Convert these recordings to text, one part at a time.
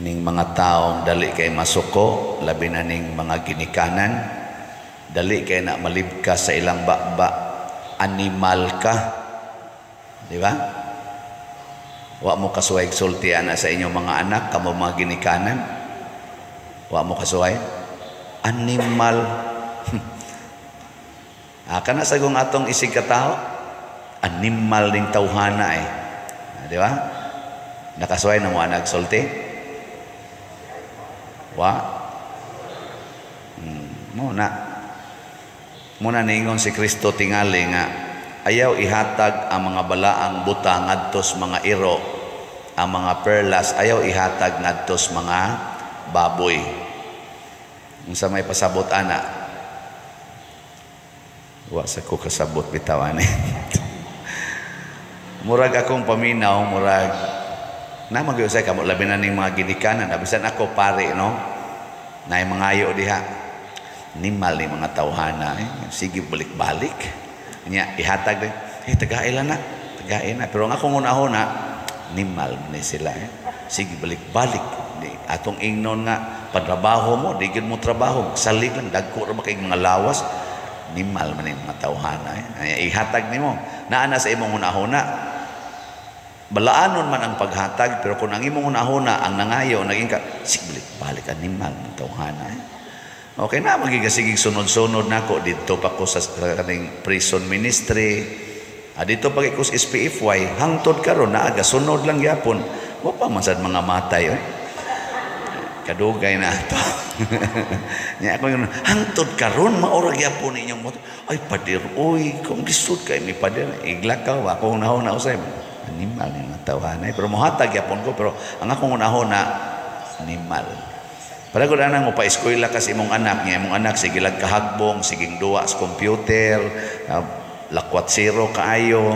Ning mga taong dali kay masuko, labi na ning mga ginikanan, dali kay na malibkas sa ilang baba, "Animal ka." Di ba? Wa mo kasuway sulti ana sa inyong mga anak, kamo mga ginikanan. Wa mo kasuway? Animal. Ah, kana sagong atong isig katao, animal ning tawhana eh. Ah, di ba? Nakasuway na mo anak sulti? Wa? Mo na. Mo na ningon si Kristo tingali nga ayaw ihatag ang mga balaang buta ngadtos mga iro, ang mga perlas ayaw ihatag ngadtos mga baboy. Unsa may pasabot ana? Wa sa ko kasabot bitaw ani. Murag akong paminaw, murag na magyusay kamo, labi na ning mga ginikanan, bisan ako pare, no, naay mangayo diha, "Animal ni mga tawhana eh. Sige balik-balik." Nya ihatag din eh, tagae lang na, tagae na. Pero ang akong unahuna, animal ni sila eh. Sige balik-balik. Di, atong ingnon nga pantrabaho mo, di gyud mo trabaho, salig lang, dagko ra ba kay mga lawas. Animal man yung mga tawhana eh. Ay, ihatag nimo, naa na sa imong hunahuna, balaanon man ang paghatag, pero kung ang imong hunahuna ang nangayo naging ka, sige balik balik, animal ng tawhana eh. Okay na magigasigig sunod-sunod nako didto pa ko sa kaning prison ministry. Ah, dito pa ko sa SPFY hangtod karon naa, sunod lang gyapon. Wa pa man sad mga matay eh. Kadugay na ato. Nya ako yun, hangtod karon maura gyapon inyong moto. "Ay pader, oy, kung lisod kay mi, pader." Iglakaw ako hunahuna usay. Animal yung mga tawhana. Pero mohatag gyapon ko, pero ang akong hunahuna, animal. Para ko na mo pa-eskwela kasi imong anak niya, imong anak sige lang kahagbong, siging duwa sa computer, lakwat zero kaayo,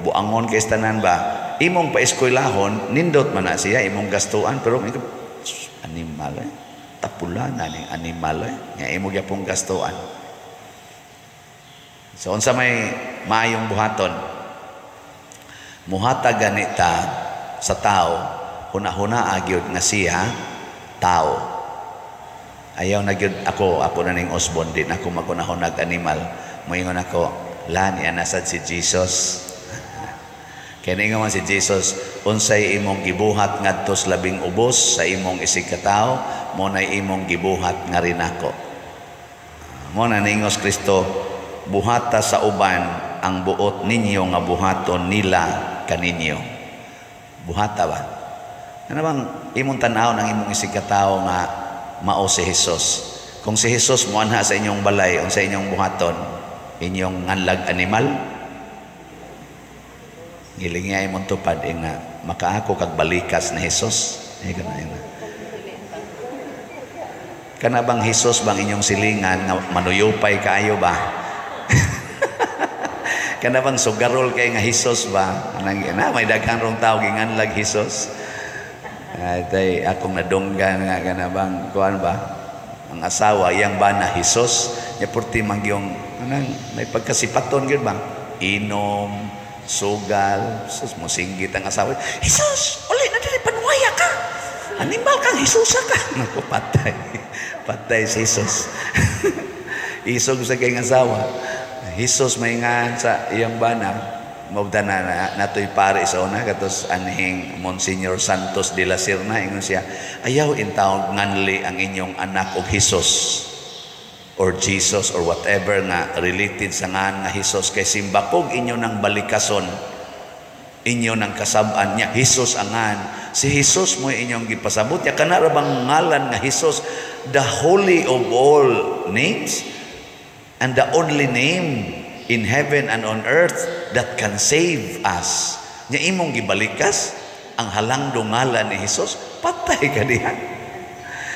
buangon kay tanan ba? Imong pa-eskwelahon, nindot man na siya, imong gastuan, pero animal eh. Tapula na ning animal eh. Nga imo gyapong gastuan. So unsa may maayong buhaton? Muhatag ganita sa tao, huna-huna gyud nga siya tao. Ayaw na gyud ako, ako na ning Osborne, di na ako maghunahunag animal. Moingon ako, "Lani anasad si Jesus." Kaya ningon man si Jesus, unsay imong gibuhat ngadto sa labing ubos sa imong isig katawo, mo nay imong gibuhat nga rin ako. Mo na ningos Kristo, buhata sa uban ang buot ninyo nga buhaton nila kaninyo. Buhata ba? Ano bang imong tan-aw ng imong isig katawo nga mao si Jesus? Kung si Jesus muanha sa inyong balay, unsa inyong buhaton? Inyong nganlag animal? Giling niya imong tupad eh, nga makaako kag balikas ni Jesus. Eh, kana yun. Kana bang Jesus bang inyong silingan nga manuyupay kaayo ba? Kana bang sugarol kay nga Jesus ba? Anang na may daghan rong tao ginganlag Jesus. Ay, tay akong nadunggan nga kana bang kuan ba? Ang asawa iyang bana Jesus, nya purti mangyong anang may pagkasipaton gyud ba? Inom, sugal, sus, mosinggit ang asawa. "Jesus, uli na diri, panuwaya ka. Animal kang Jesus ka." Naku, patay. Patay si Jesus. Isog sa kayong asawa. Jesus may nga sa iyang bana. Maubda na, na natoy pare sa una katos anhing Monsignor Santos de la Serna, ingon siya, ayaw intawon nganli ang inyong anak og Jesus or Jesus or whatever nga related sa ngan nga Jesus, kay simbakog inyo ng balikason, inyo ng kasab-an niya Jesus angan si Jesus mo inyong gipasabot ya kana ra bang ngalan nga Jesus, the holy of all names and the only name in heaven and on earth that can save us, nya imong gibalikas ang halangdong ngalan ni Jesus, patay ka diha.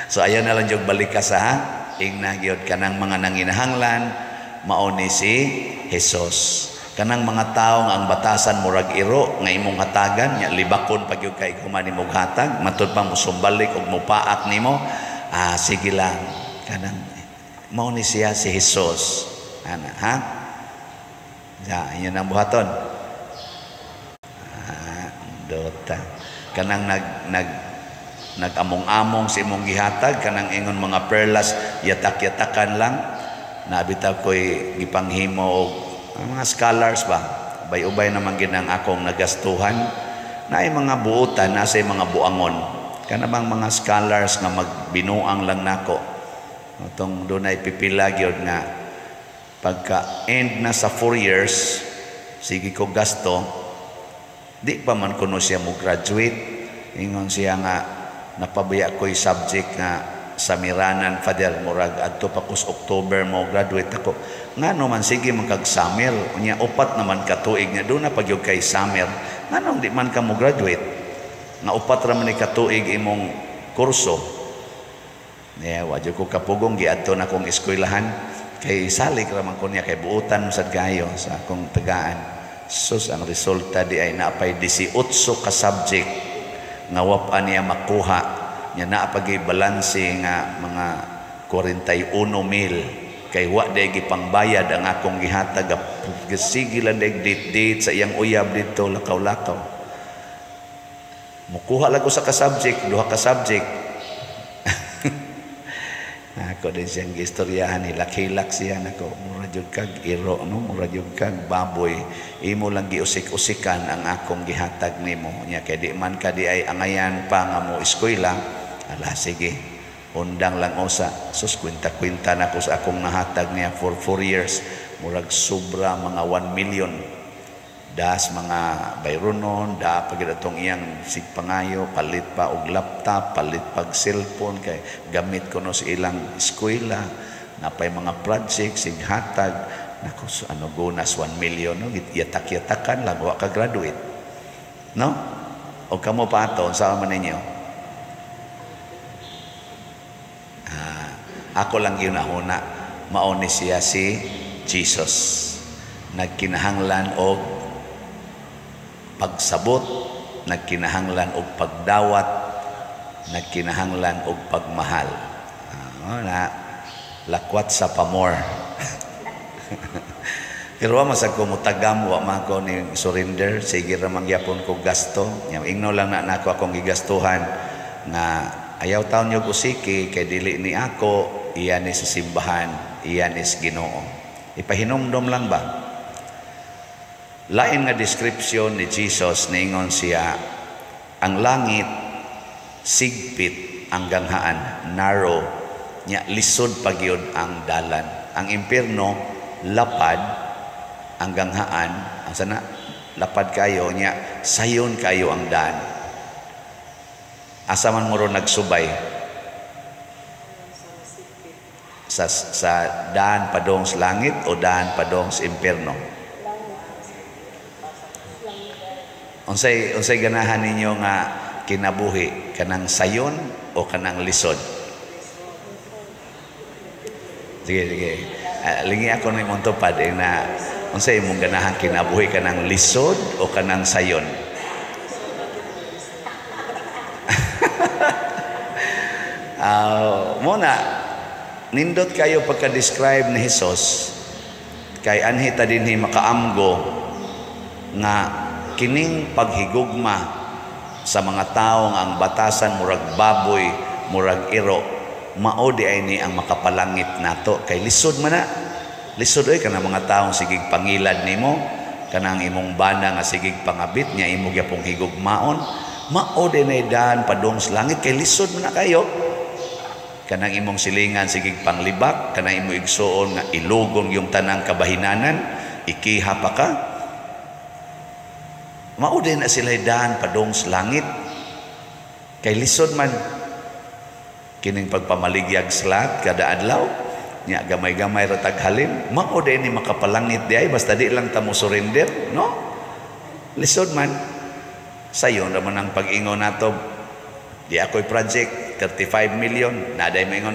So ayaw na lang yung balikas ha, ingna gyud kanang mga nanginahanglan mao ni si Jesus. Kanang mga tawo nga ang batasan murag iro nga imong hatagan nya libakon pag gyud kay human imong hatag, matud pa mosumbalik og mopaak nimo, ah, sige lang, kanang mao ni siya si Jesus ana ha. Ya, inyo nang buhaton. Ah, dota kanang nag nag Nag-among-among sa imong gihatag, kanang ingon mga perlas, yatak-yatakan lang. Nabitaw ko'y gipanghimo og ang mga scholars ba. Ubay-ubay naman ginang akong nagastuhan. Naay mga buutan, nasa mga buangon. Kana bang mga scholars nga magbinuang lang nako. Atong dunay pipila gyud nga pagka end na sa 4 years, sige ko gasto, di pa man kuno siya mo graduate. Ingon siya nga napabaya ko'y subject nga sa Miranan, Father, murag adto pa kus October mo graduate ako. Ngano man sige man kag summer? Unya upat naman ka tuig nga doon na pagyud kay summer. Nganong di man ka mo graduate nga upat ra man ni ka tuig imong kurso? Yeah, wa ko kapugong, giadto na akong eskwelahan kay salig ra man ko niya kay buutan sad kayo sa akong tagaan. Sus, ang resulta di ay naapay 18 ka subject nga wa niya makuha. Nya naa pagay balanse nga mga 41 mil kay wa day gipangbayad ang akong gihatag. Sige lang day date date sa iyang uyab dito, lakaw-lakaw. Mukuha lang ko sa ka subject, duha ka subject. Ako din siyang gistoryahan, hilak-hilak siya nako. Mura jud kag iro, no? Mura jud kag baboy. Imo lang giusik-usikan ang akong gihatag nimo. Nya kay di man ka di ay angayan pa nga mo eskwela. Ala sige, undang lang usa. Sus, kwenta-kwenta na ko sa akong nahatag niya for 4 years. Murag sobra mga 1 million. Das mga bayronon, da pag atong iyang sigpangayo, palit pa og laptop, palit pag cellphone kay gamit ko no sa ilang eskwela, napay mga project sighatag nako. So, ano gunas 1 million, no? Yatak-yatakan lang, wa ka graduate, no? O kamo pa ato, unsa man ninyo? Ako lang ginahuna, mao ni siya si Jesus, nagkinahanglan og pagsabot, nagkinahanglan og pagdawat, nagkinahanglan og pagmahal. Na lakwat sa pamor. Pero wa masag ko mutagam, wa man ko ni surrender, sige ra man gyapon ko gasto. Nya ingno lang na nako akong gigastuhan nga ayaw taon nyo usiki kay dili ni ako, iyan ni sa simbahan, iyan is Ginoo. Ipahinumdom lang ba? Lain nga description ni Jesus, niingon siya, ang langit sigpit ang ganghaan, narrow, nya lisod pagyud ang dalan. Ang impierno lapad ang ganghaan, ang sana lapad kayo, nya sayon kayo ang daan. Asa man mo ron nagsubay? Sa daan padong sa langit o daan padong sa impierno? Unsay ganahan ninyo nga kinabuhi, kanang sayon o kanang lisod? Sige, sige. Lingi ako ni imong tupad na unsay imong ganahan kinabuhi, kanang lisod o kanang sayon? Muna nindot kayo pagka-describe ni Jesus kay anhi ta dinhi makaamgo nga kining paghigugma sa mga tawo nga ang batasan murag baboy, murag iro, mao di ay ni ang makapalangit nato kay lisod man na. Lisod oy kanang mga taong sigig pangilad nimo, kanang imong bana nga sigig pangabit nya imo gyapong higugmaon, mao di nay daan padung sa langit kay lisod man na kayo. Kanang imong silingan sigig panglibak, kanang imong igsuon nga ilugon yung tanang kabahinanan, ikiha pa ka. Mao din na sila daan padung sa langit. Kay lisod man kining pagpamaligyag slat kada adlaw, nya gamay-gamay ra taghalin, mao din ni makapalangit di ay basta di lang ta mo surrender, no? Lisod man. Sayon ra man ang pag-ingon nato. Di ako'y project 35 million, naday maingon,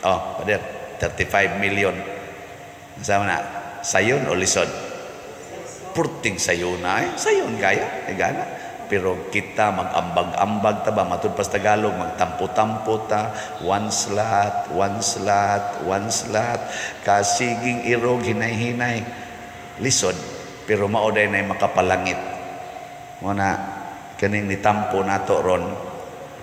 oh, pader, 35 million. Sama na, sayon o lisod? Purting sayon na eh. Sayon kaya, igana. Pero kita mag-ambag-ambag ta ba, matud pas Tagalog, magtampo-tampo ta, one slot, one slot, one slot, kasiging irog, hinay-hinay. Lisod, pero mao day na makapalangit. Muna, kaning nitampo nato ron,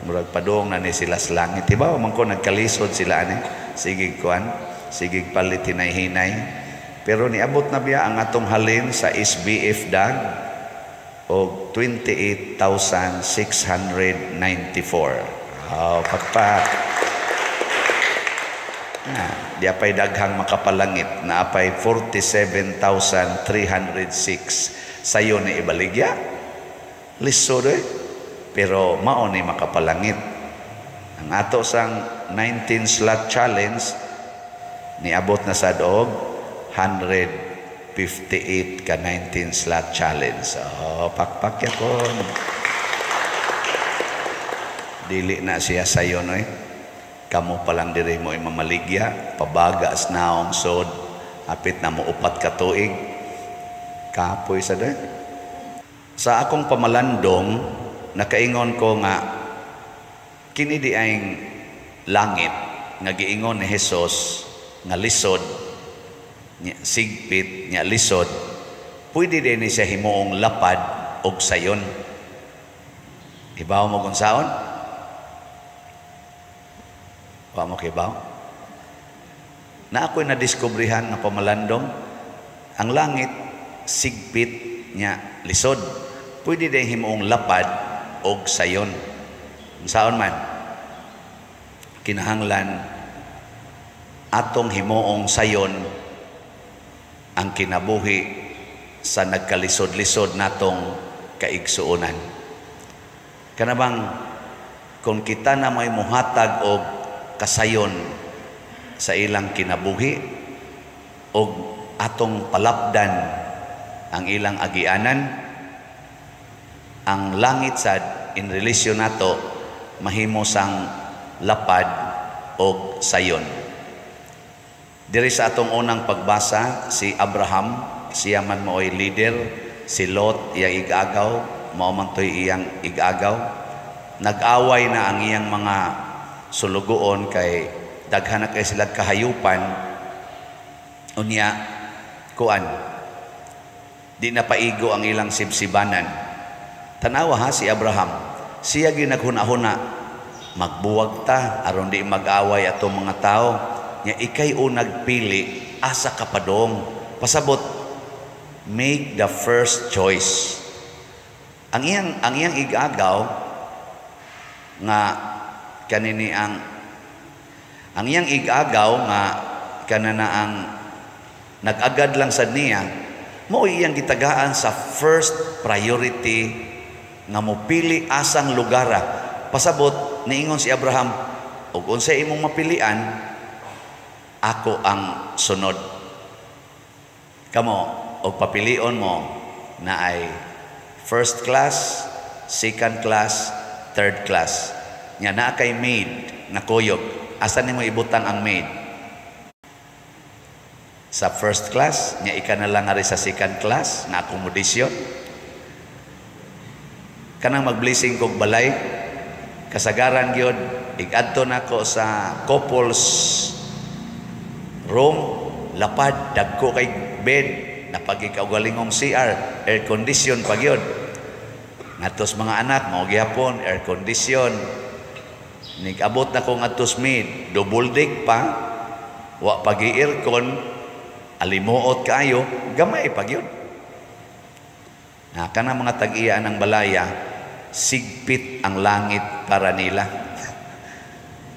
Murag padung na ni sila sa langit. Diba man ko nagkalisod sila ani. Sige kuan, sige palit hinay-hinay. Pero niabot na biya ang atong halin sa SBF dag og 28,694. Oh, pakpak. Ah, di apay daghang makapalangit na apay 47,306 sayo ni ibaligya. Lisod eh. Pero mao ni makapalangit. Ang ato sang 19 slot challenge niabot na sad og 158 ka 19 slot challenge. Oh, pakpak yapon. Dili na siya sayo no eh. Kamo pa lang diri mo imamaligya, pabaga as naong sod, apit na mo 4 ka tuig. Kapoy sa day. Sa akong pamalandong, nakaingon ko nga kini di ang langit nga giingon ni Jesus nga lisod, nya sigpit, nya lisod, pwede din ni siya himuong lapad og sayon. Ibaw mo kung saon? Wa mo kibaw? Na ako'y nadiskubrihan nga pamalandong, ang langit sigpit nya lisod, pwede din himuong lapad og sayon. Saon man? Kinahanglan atong himuong sayon ang kinabuhi sa nagkalisod-lisod natong kaigsuonan. Kanabang kung kita na may muhatag og kasayon sa ilang kinabuhi og atong palapdan ang ilang agianan, ang langit sad in relation nato mahimo sang lapad og sayon. Diri sa atong unang pagbasa, si Abraham, siya man maoy leader, si Lot iyang igagaw, mao man toy iyang igagaw. Nag-away na ang iyang mga sulugoon kay daghan na kay sila kahayupan. Unya kuan, di na paigo ang ilang sibsibanan. Tanawa ha si Abraham, siya ginaghuna-huna, magbuwag ta aron di mag-away atong mga tao. Nya ikay o nagpili asa ka padong. Pasabot, make the first choice. Ang iyang igagaw nga kanini ang iyang igagaw nga kanana ang nag-agad lang sad niya, mao iyang gitagaan sa first priority nga mopili asang lugara. Pasabot, niingon si Abraham, og unsay imong mapilian, ako ang sunod. Kamo, og papilion mo na ay first class, second class, third class. Nya naa kay maid nga kuyog. Asa nimo ibutang ang maid? Sa first class, nya ika na lang ari sa second class nga accommodation. Kanang mag-blessing kog balay, kasagaran gyud igadto nako sa couples room, lapad, dagko kay bed, napagikaugalingong CR, air condition pa gyud. Ngatos mga anak, mao gihapon air condition. Nigabot na ko ngadtos maid, double deck pa, wa pagi aircon, alimuot kaayo, gamay pa gyud. Na kana mga tag-iya ng balaya, sigpit ang langit para nila.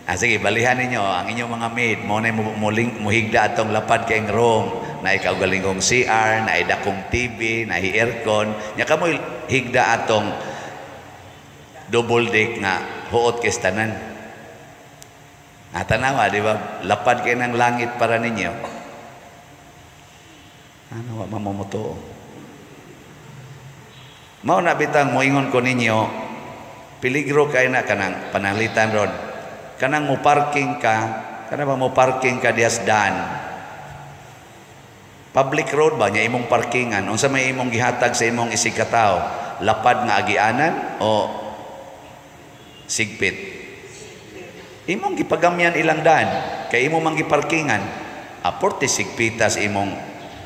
Ah, sige, balihan ninyo ang inyong mga maid, mo na muling muhigda atong lapad kay room, na ikaugalingong CR, na dakong TV, na aircon, nya kamoy higda atong double deck nga huot kay tanan. Ah, tanawa, di ba? Lapad kay ng langit para ninyo. Ano wa mamumuto? Mao na bitang moingon ko ninyo, peligro kay na kanang pananglitan ron. Kanang mo parking ka, kanang ba mo parking ka diyas daan. Public road ba nya imong parkingan? Unsa may imong gihatag sa imong isig ka tawo? Lapad nga agianan o sigpit? Imong gipagamyan ilang daan kay imo mang giparkingan. Aporte sigpitas imong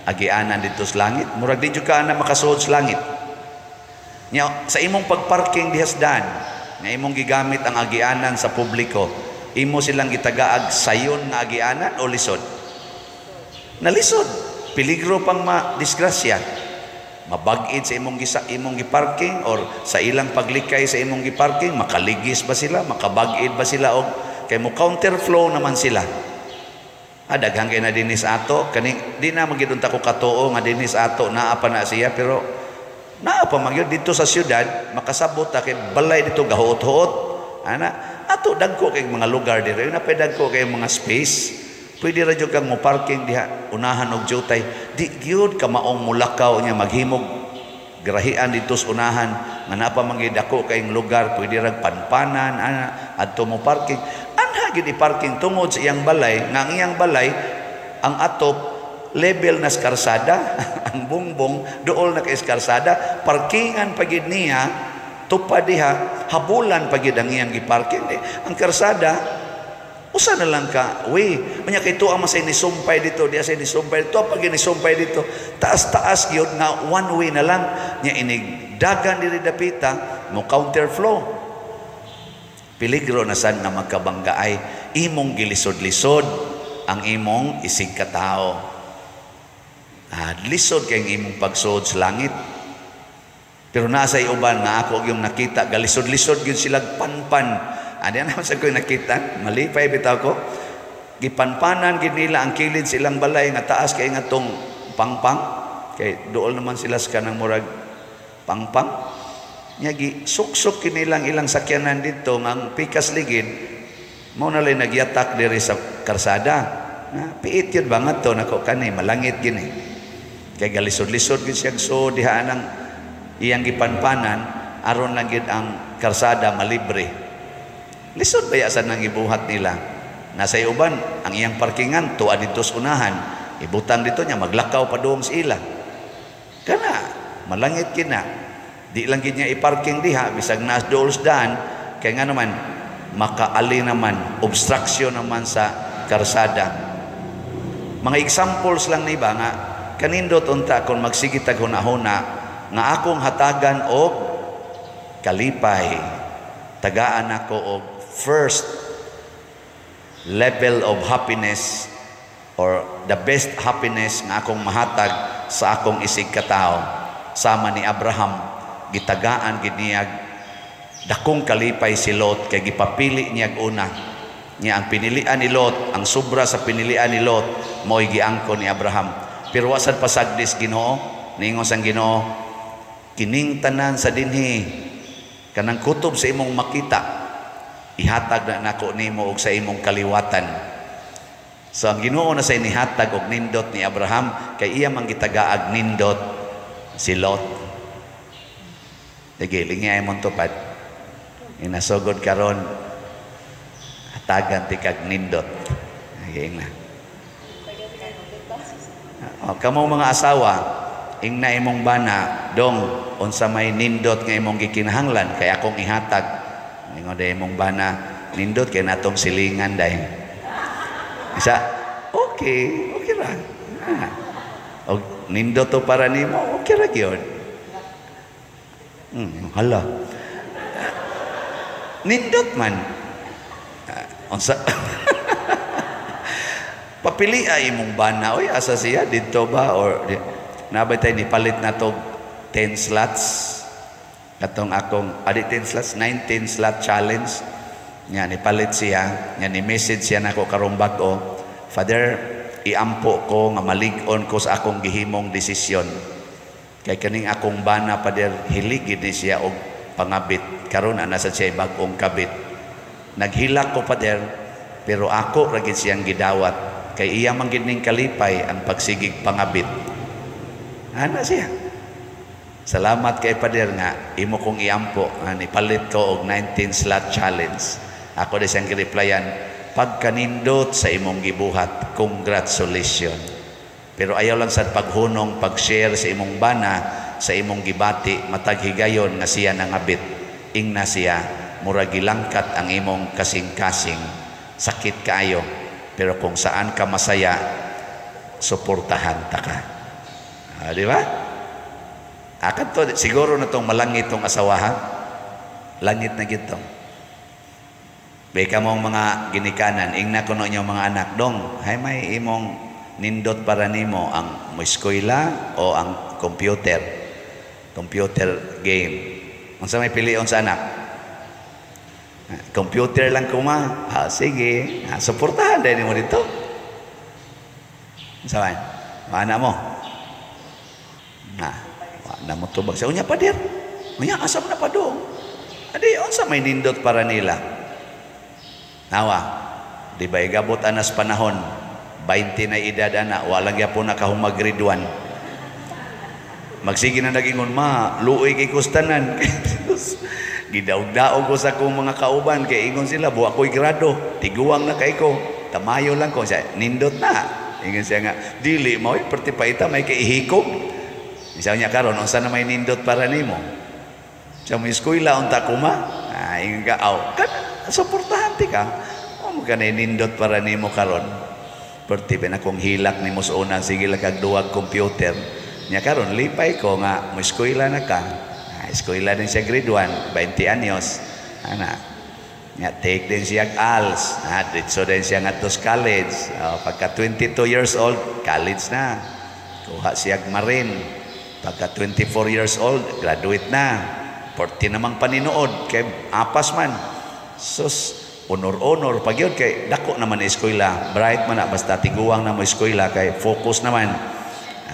agianan dito sa langit. Murag di jud ka na makasuod sa langit. Nya sa imong pagparking dihas daan, nga imong gigamit ang agianan sa publiko, imo silang gitagaag sayon nga agianan o lisod? Nalisod. Peligro pang ma-disgrasya. Mabag-id sa imong gisa, imong giparking or sa ilang paglikay sa imong giparking, makaligis ba sila, makabag-id ba sila og kay mo counterflow naman sila. Ah, daghan kay na dinhi sa ato kaning di na magyud unta ko katuo nga dinhi sa ato naa pa na siya, pero naa pa magyud dito sa syudad. Makasabot ta kay balay dito gahuot-huot ana ato. Dagko kay mga lugar diri na pa, dagko kay mga space, pwede ra jud kang mo parking diha unahan og jutay. Di gyud ka maong mulakaw niya maghimog grahian dito sa unahan nga naa pa man dako kayong lugar, pwede ra panpanan ana adto mo parking. Anha gid i-parking tungod sa iyang balay, nga ang iyang balay ang atop level na sa karsada, ang bungbong dool na kay sa karsada. Parkingan pa gid niya tupad diha, habulan pa gid ang iyang giparking. Eh, ang karsada usa na lang ka way. Unya kay tuwa man say nisumpay dito, diya say nisumpay dito, pag nisumpay dito, taas-taas gyud nga one way na lang nya. Inig dagan diri dapita mo counterflow, peligro na sad nga magkabanggaay. Imong gilisod-lisod ang imong isig katao. Ah, lisod kay imong pagsuod sa langit. Pero nasa uban nga ako yung nakita, galisod-lisod gyud sila panpan. Ani naman sa ko nakita, malipay bitaw ko. Gipanpanan gid nila ang kilid silang balay nga taas kay nga tong pangpang, kay dool naman sila sa kanang murag pangpang. Nya gi suksok kinilang ilang sakyanan dito nga ang pikas ligid mao na lay nagyatak diri sa karsada. Na piit yun ba nga to nako kani malangit gini. Kay galisod-lisod gid siya so diha nang iyang gipanpanan aron lang gid ang karsada malibre. Lisod ba sa nang gibuhat nila? Nasa uban ang iyang parkingan tuwa dito sa unahan, ibutang dito niya maglakaw padung sa ila. Kana malangit kina. Di lang gid niya i-parking diha bisag naas dool sa daan, kay nga naman makaali naman, obstruction naman sa karsada. Mga examples lang ni ba nga kanindot unta kung magsige tag hunahuna nga akong hatagan og kalipay, tagaan ako og first level of happiness or the best happiness nga akong mahatag sa akong isig katao. Sama ni Abraham, gitagaan gid niya dakong kalipay si Lot kay gipapili niya una niya. Ang pinilian ni Lot, ang sobra sa pinilian ni Lot, mo'y giangkon ni Abraham. Pero wa sad pasagdis Ginoo. Niingon sang Ginoo, "Kining tanan sa dinhi kanang kutob sa imong makita, ihatag na nako nimo og sa imong kaliwatan." So ang Ginoo na say nihatag og nindot ni Abraham kay iya man gitagaag nindot si Lot. Sige, lingay mong tupad. Inasugod karon, hatagan ti kag nindot. Sige na. O, kamo mga asawa, ingna imong bana, "Dong, unsa may nindot nga imong gikinahanglan kay akong ihatag?" Ingon day imong bana, "Nindot kay natong silingan day." Isa, okay, okay ra. Ah. Og nindot to para nimo, okay ra gyud. Hala. Nindot man. Ah, unsa papili ay imong bana, oy, asa siya dito ba or di, nabay tay nipalit na to 10 slots katong akong adi 10 slots, 19 slot challenge nya. Nipalit siya nya, ni message siya nako karong bag-o, "Father, iampo ko nga malig-on ko sa akong gihimong desisyon kay kaning akong bana, Father, hilig gid ni siya og pangabit. Karon ana sa siya bag-ong kabit. Naghilak ko, Father, pero ako ra gid siyang gidawat kay iya man gid ning kalipay ang pagsigig pangabit." Ana siya. "Salamat kay Father nga imo kong iampo nga nipalit ko og 19 slot challenge." Ako di siyang gireplyan, "Pagkanindot sa imong gibuhat, congratulations. Pero ayaw lang sad paghunong pag-share sa imong bana sa imong gibati matag higayon nga siya nangabit. Ingna siya, mura gilangkat ang imong kasing-kasing. Sakit kaayo, pero kung saan ka masaya, suportahan ta ka." Ah, di ba? Akad to, siguro na tong malangit tong asawa, ha? Langit na gito. Beka mong mga ginikanan, ingna kuno inyo mga anak, dong, hay may imong nindot para nimo ang moeskwela o ang computer, computer game. Unsa may pilion sa anak? Computer lang kuma. Ah, sige. Ah, suportahan din mo dito. Unsa man? Mana mo? Na, wa na mo tubag. Sa unya pader. Unya asam na pa do. Adi unsa may nindot para nila? Nawa, di ba igabot anas panahon, 20 na edad ana, wala gyapon nakahumag grade 1. Magsige na nagingon, ma, luoy kay kustanan. Gidaog-daog ko sa akong mga kauban, kay ingon sila, buwa ko'y grado, tiguang na kay ko, tamayo lang ko. Siya, nindot na. Ingon siya nga, dili mo, perti pa ita, may kaihikog. Isa niya karon, unsa na may nindot para nimo? Siya mo eskwela, unta kuma. Ah, ingon ka, aw, kan, suportahan ti ka. O mo ka nindot para nimo karon. Perti ba na kung hilak nimo sa una, sige lang kag duwag computer. Nya karon lipay ko nga mo eskwela na ka. Ah, eskwela din siya grade 1, 20 anyos. Ana. Nya take din siya ALS. Ah, ditso din siya ngadto sa college. Oh, pagka 22 years old, college na. Kuha siya marine. Pagka 24 years old, graduate na. 40 namang paninood kay apas man. Sus, honor-honor pag yun kay dako naman eskwela, bright man na basta tiguang na mo eskwela kay focus naman.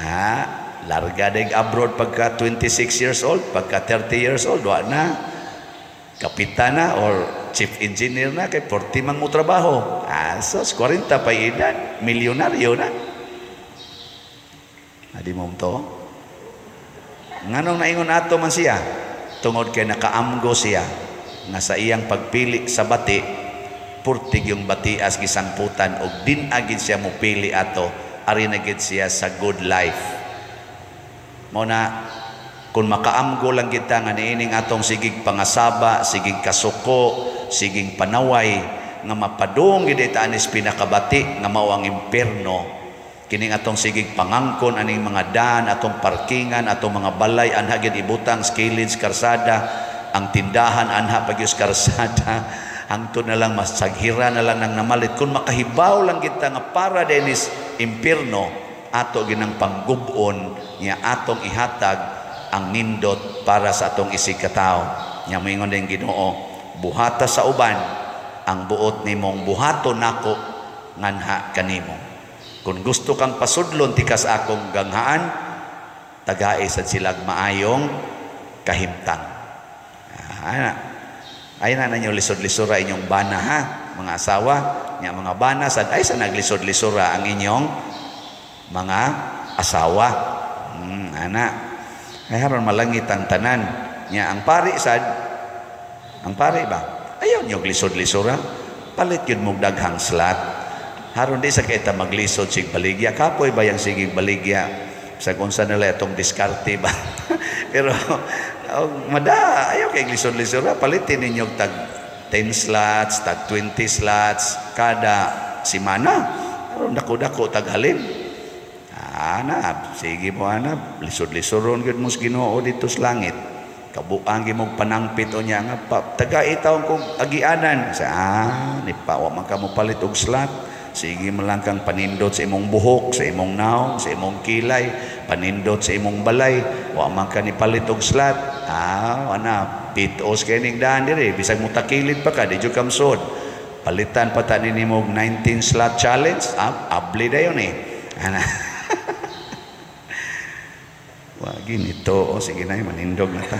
Ah, larga deg abroad pagka 26 years old, pagka 30 years old, wa na. Kapitan na or chief engineer na kay 40 mang mo trabaho. Ah, sus, 40 pa edad, milyonaryo na. Adi mo to? Nganong naingon ato man siya? Tungod kay nakaamgo siya nga sa iyang pagpili sa bati, purtig yung batias gisangputan og din agid siya mopili ato, ari na gid siya sa good life. Mao na kung makaamgo lang kita nga niining atong sigig pangasaba, sigig kasuko, sigig panaway nga mapadung gid ita anis pinakabati nga mao ang impierno. Kining atong sigig pangangkon aning mga daan, atong parkingan, atong mga balay anha gid ibutang sa kilid karsada, ang tindahan anha pagyus karsada, hangtod na lang masaghira na lang nang namalit. Kung makahibaw lang kita nga para dinis impierno, ato ginang panggubon niya atong ihatag ang nindot para sa atong isig katawo. Nya moingon din Ginoo, buhata sa uban ang buot nimong buhaton nako nganha kanimo. Kung gusto kang pasudlon tikas akong ganghaan, tagae sad silag maayong kahimtang. Ah, ay na ninyo lisod-lisura inyong bana ha, mga asawa, nya mga bana sad ay sa naglisod-lisura ang inyong mga asawa. Ana. Ay haron malangit ang tanan. Nya ang pari sad, ang pari ba? Ayaw niyo lisod-lisura. Palit yun mong daghang slot. Haron di sa kita maglisod sig baligya. Kapoy ba yang sige baligya? Sa kung saan nila itong diskarte ba? Pero oh, mada, ayaw kay lisod-lisura. Palitin ninyo tag 10 slots, tag 20 slots kada simana. Haron dako-dako tag halin. Ana, sige mo ana, lisod-lisoron gyud mo sa Ginoo dito sa langit. Kabuang gyud mo panangpit o niya nga pa, taga itawon kong agianan. Sa ah, ni pa wa man ka mo palit og slot. Sige man lang kang panindot sa imong buhok, sa imong naong, sa imong kilay, panindot sa imong balay, wa man ka ni palit og slot. Ah, ana, pitos kay ning daan dire, bisag mo takilid pa ka, di jud kamsod. Palitan pa ta nimo og 19 slot challenge, ah, abli dayon eh. Ana. Wa ginito, o sige na, manindog na ta.